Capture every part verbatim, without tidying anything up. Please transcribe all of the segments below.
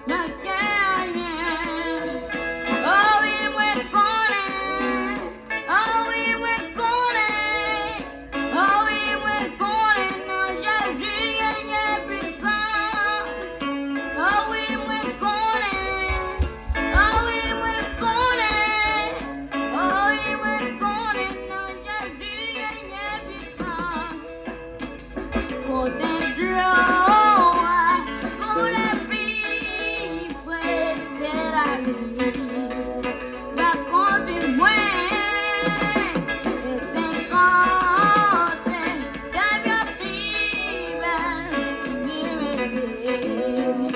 Nan kè anyen. O wi, mwen konnen. O wi, mwen konnen. O wi, mwen konnen nan Jezi genyen pisans. O wi, mwen konnen. O wi, mwen konnen. O wi, mwen konnen nan Jezi genyen pisans. Kote dlo a koule pi fre, se la li va kondui mwen. E se kote zèb yo pi bèl, pi bèl.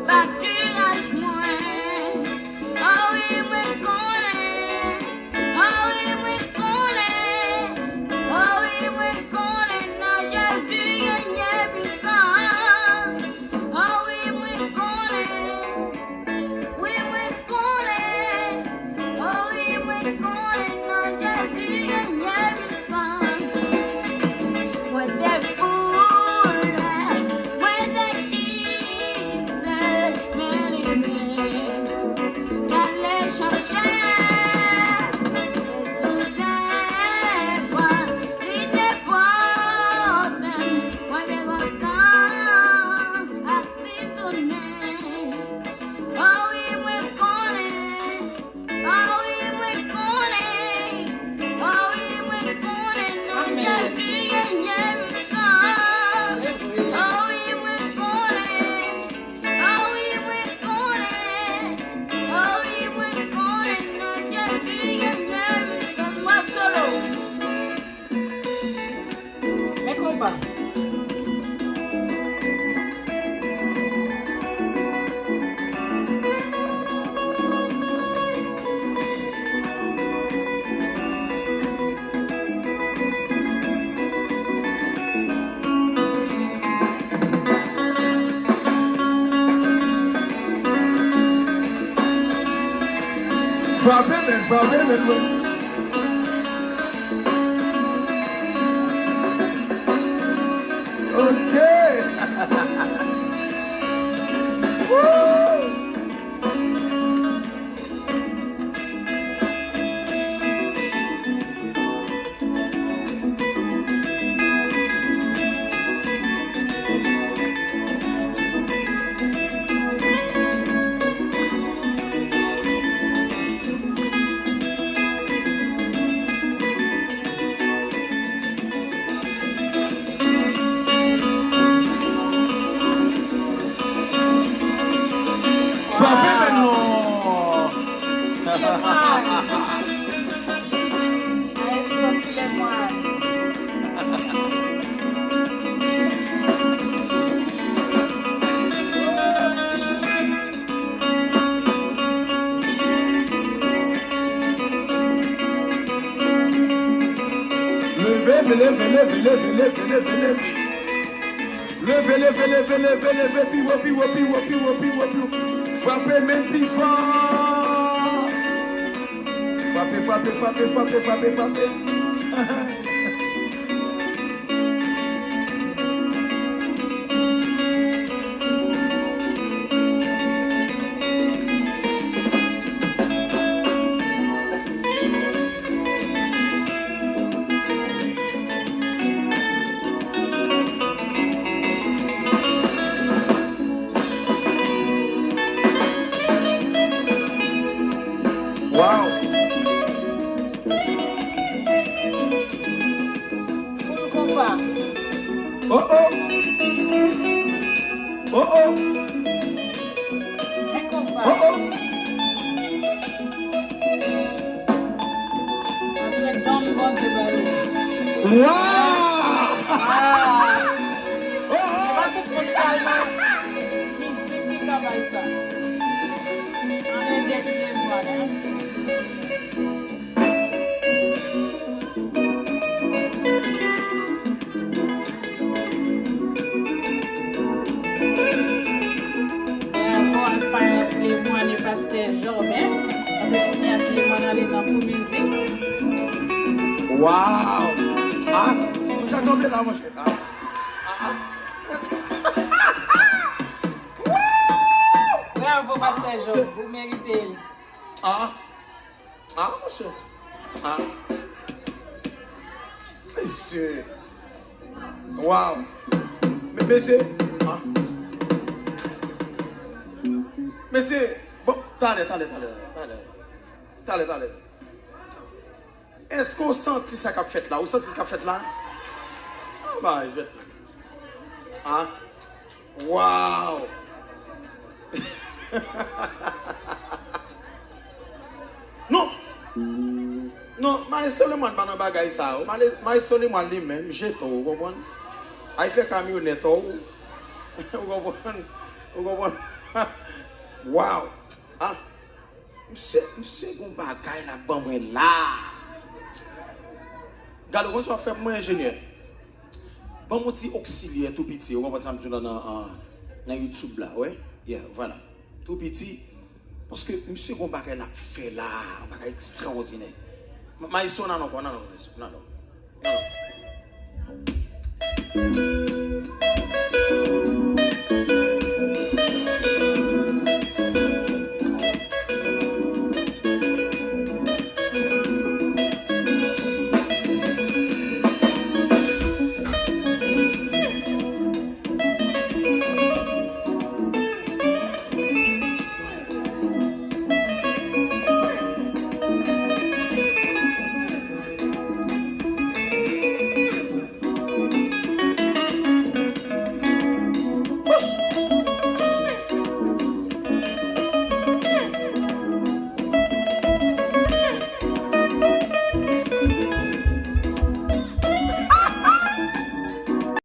Patiraj mwen. O wi, mwen konnen. O wi, mwen konnen. O wi, mwen konnen nan Jezi genyen pisans. O wi, mwen konnen. Wi, mwen konnen. O wi, mwen konnen nan Jezi genyen pisans. Mwen te foule, mwen te kite, men li menm t ale chache. E sou zèv li te pote m, mwen te kontan ak li tounen. O wi, mwen konnen. O wi, mwen konnen. O wi, mwen konnen nan Jezi genyen pisans. O wi, mwen konnen. O wi, mwen konnen. O wi, mwen konnen nan Jezi genyen pisans. Mwen solo. Men konpa. Frape men, frape men, bro. Ok. Woo! Frape men non. Ti Lemwàn. Ti Lemwàn. Leve, leve, leve, leve, leve, leve, leve. Leve, leve, leve, leve, leve, pi wo, pi wo, pi wo, pi wo, pi wo, pi wo. Frape men pi fò. Frape, frape, frape, frape, frape, frape. Wow! Full konpa. Oh, oh. Oh, oh. Men konpa. Oh, oh. Sa se don Bondye ba li. Wow! Ah. Oh, oh. Se pa tout moun k al nan mizik ki ka bay sa. Ann ede Ti Lemwàn, hein. Bravo ak paran Ti Lemwàn e pastè Jòb, hein. Paske kounye a Ti Lemwàn ale nan kou mizik. Wow! Ah, ti moun sa tonbe la, monchè. Ah, ah, ah. Job, ou merite l. Ah, ah, monchè. Ah. Mesye. Wow. Me- Mesye. Ah. Mesye. Bon, talè, talè, talè, talè. Talè, talè. Èske w santi sa k ap fèt la? Ou santi sa k ap fèt la? Ah, ba, jwèt. Ah. Wow. Non. Non, Maestro Lemoine pa nan bagay sa yo. Male- Maestro Lemoine li menm, jeton, ou konprann? Ay fè kamyonèt, ou, ou konprann? Ou konprann? Wow. Ah. Misye, misye gon bagay l ap ban mwen la. Gade, ou konn sa w ap fè pou mwen, enjenyè? Ban m yon ti oksilyè tou piti, ou konprann sa m di w la nan, nan, nan YouTube la, wi? Yeah, vwala. Tou piti, paske misye gon bagay l ap fè la, yon bagay ekstraòdinè. Ma- Maestro, nan non, nan non, Maestro, nan non. Nan non.